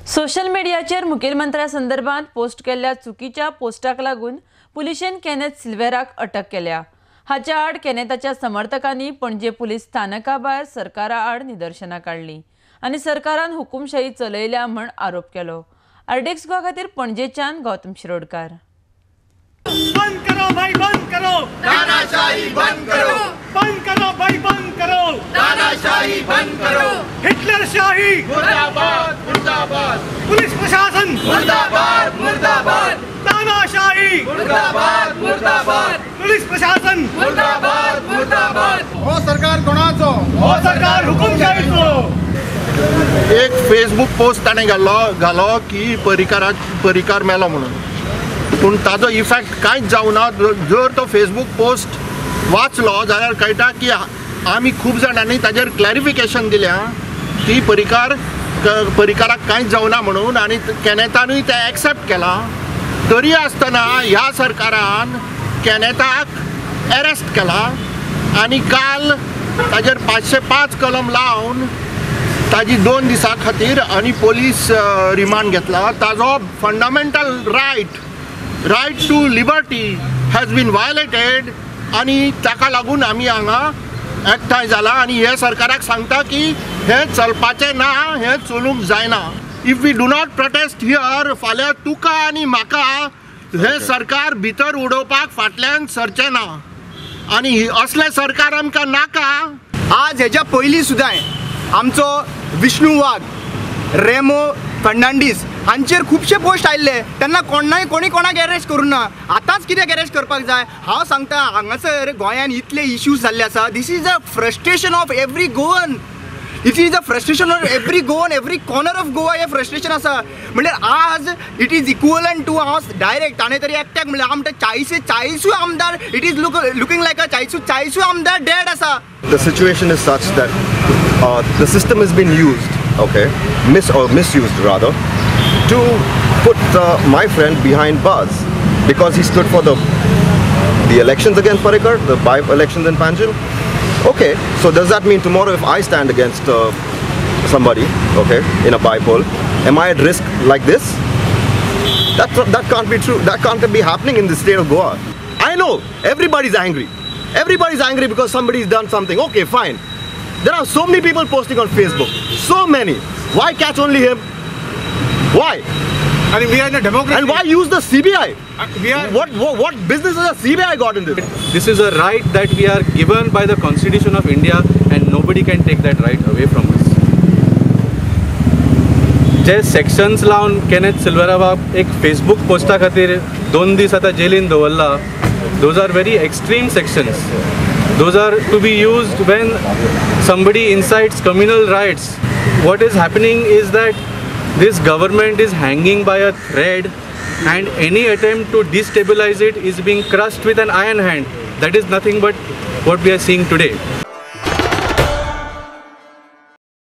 Social मिडियाचेर मुखेलमंत्र्या संदर्भात post केल्ल्या चुकीच्या पोस्टाक लागून पुलिशेन केनेथ सिल्वेराक अटक केल्या. हाच्या आड केनेथाच्या समर्थकांनी पणजे पुलीस स्थानका भायर सरकारा आड निदर्शनां काडलीं आनी सरकारान हुकुमशाही चलयल्या म्हण आरोप केलो. आरडीएक्स गोवा खातीर पणजेच्यान गौतम शिरोडकार. बंद करो भाई बंद करो, तानाशाही बंद करो, बंद करो भाई बंद करो, तानाशाही बंद करो, हिटलरशाही मुर्दाबाद मुर्दाबाद, पुलिस प्रशासन मुर्दाबाद मुर्दाबाद, तानाशाही मुर्दाबाद मुर्दाबाद, पुलिस प्रशासन मुर्दाबाद मुर्दाबाद. हो सरकार कोणाचो? हो सरकार हुकुमशाहीचो. एक फेसबुक पोस्ट ताणें घालो की परिकार मेलो म्हणून, पूण ताजो इफेक्ट कांयच जावना. जर तो फेसबुक पोस्ट वाचलो जाल्यार कळटा की आमी खूब जाणांनी ताजेर क्लॅरिफिकेशन दिल्या की परिकाराक कांयच जावना म्हणून, आनी केनेथानूय तें एक्सेप्ट केलां. तरी आसतना ह्या सरकारान केनेथाक एरेस्ट केला आनी काल ताजेर 505 कलम लावन ताजी 2 दिसां खातीर आनी पोलीस रिमांड घेतला. ताजो fundamental right to liberty has been violated आनी ताका लागून आमी हांगा एकठांय जाला आनी हे सरकाराक सांगता की हें चलपाचें ना, हें चलूंक जायना. If we do not protest here, फाल्यां तुका आनी म्हाका हें सरकार भितर उडोवपाक फाटल्यान सरचें ना आनी असलें सरकार आमकां नाका. आज हेज्या पयलीं सुद्दां आमचो विष्णू वाघ, रेमो फर्नांडीस हांचेर खुबशे पोस्ट आयिल्ले, तेन्ना कोणी कोणाक एरेस्ट करूं ना. आतांच कित्याक एरेस्ट करपाक जाय? हांव सांगता, हांगासर गोंयान इतले इश्यूज जाल्ले आसा. This is a frustration of every Goan. It is a frustration of every Goan, every corner of Goa हें फ्रस्ट्रेशन आसा. म्हणल्यार आज it is equivalent to, हांव डायरेक्ट ताणें तरी एकट्याक म्हणल्यार हांव म्हणटा 40 आमदार, it is looking like a 40 आमदार डेड आसा. The situation is such that the system has been used, okay, misused rather, to put my friend behind bars because he stood for the elections against Parrikar, the by-elections in Panjim. Okay, so does that mean tomorrow if I stand against somebody, okay, in a by-poll, am I at risk like this? That can't be true. That can't be happening in the state of Goa. I know everybody's angry. Everybody's angry because somebody's done something. Okay, fine. There are so many people posting on Facebook. So many. Why catch only him? Why? I mean, we are in a democracy. And why use the CBI? We are. What business has the CBI got in this? This is a right that we are given by the Constitution of India, and nobody can take that right away from us. J sections लावन Kenneth Silveira बाब एक Facebook पोस्टा खातीर 2 दीस आतां जेलीन दवरला. Those are very extreme sections. Those are to be used when somebody incites communal riots. What is happening is that this government is hanging by a thread, and any attempt to destabilize it is being crushed with an iron hand. That is nothing but what we are seeing today.